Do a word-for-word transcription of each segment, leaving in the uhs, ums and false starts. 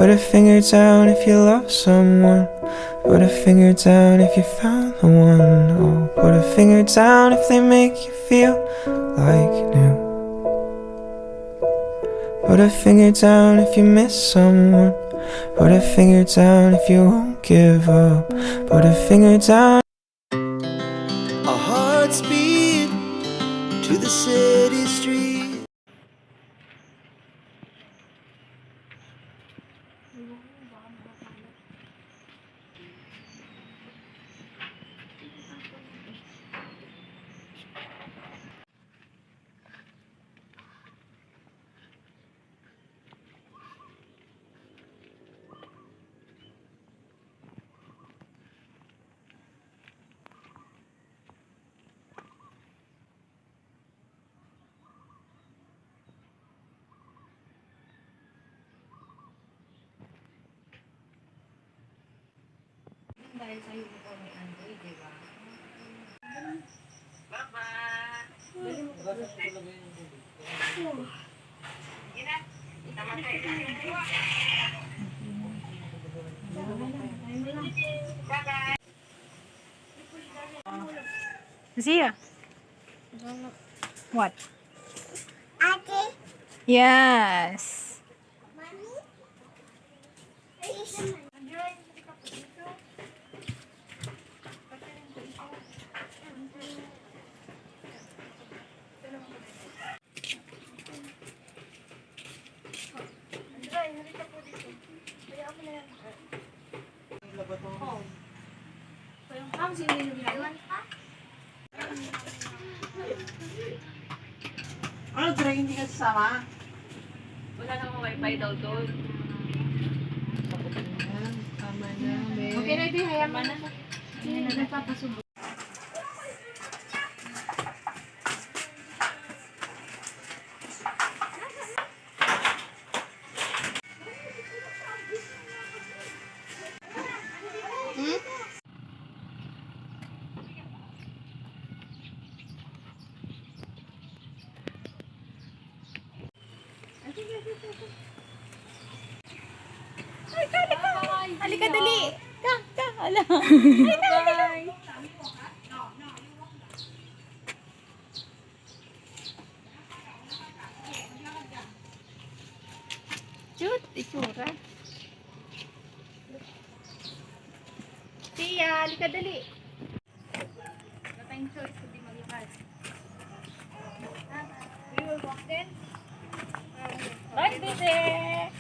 Put a finger down if you love someone. Put a finger down if you found the one. Oh, put a finger down if they make you feel like new. Put a finger down if you miss someone. Put a finger down if you won't give up. Put a finger down. Our hearts beat to the city street. Dahil sa'yo ko pa may Android, di ba? Baba! Dali mo pa. Sige na. Namatay na. Bye-bye. Zia. What? Ate. Yes. Mommy. Please. Ano, Dre, hindi ka sasama? Wala namang wifi daw doon. Ayan, tama na, Mel. Okay na, Dre, hayaan mo na. Sige, nagpapasubo. Hmm? Ay, ka, halika. Halika, dali. Ka, ka, ala. Ay, ka, halika. Cute, itsura. Tia, halika, dali. Wala tayong choice kundi maglakad. We will walk then. Bye, Tite!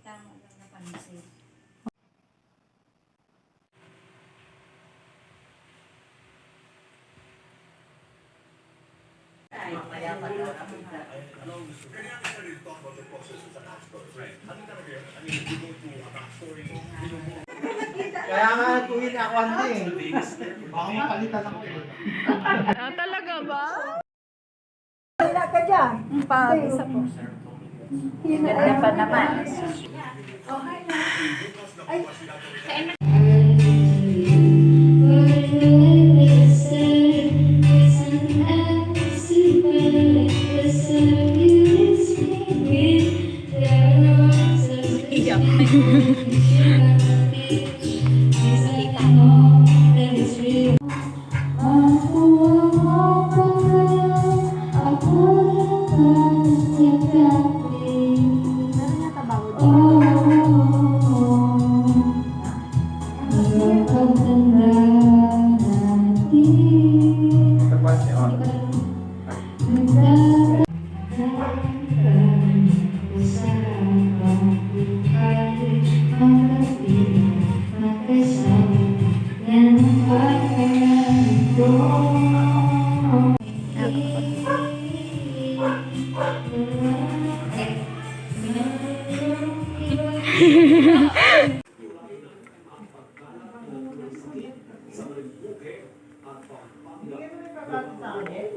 Tama lang na pansin. Kaya nga, tuwid ako, ante. Baka mapalitan ako eh. Ah, talaga ba? Wala ka dyan. Ang pag-isa po. Ganda pa naman. Binigyan mo na yung kakasal sa akin?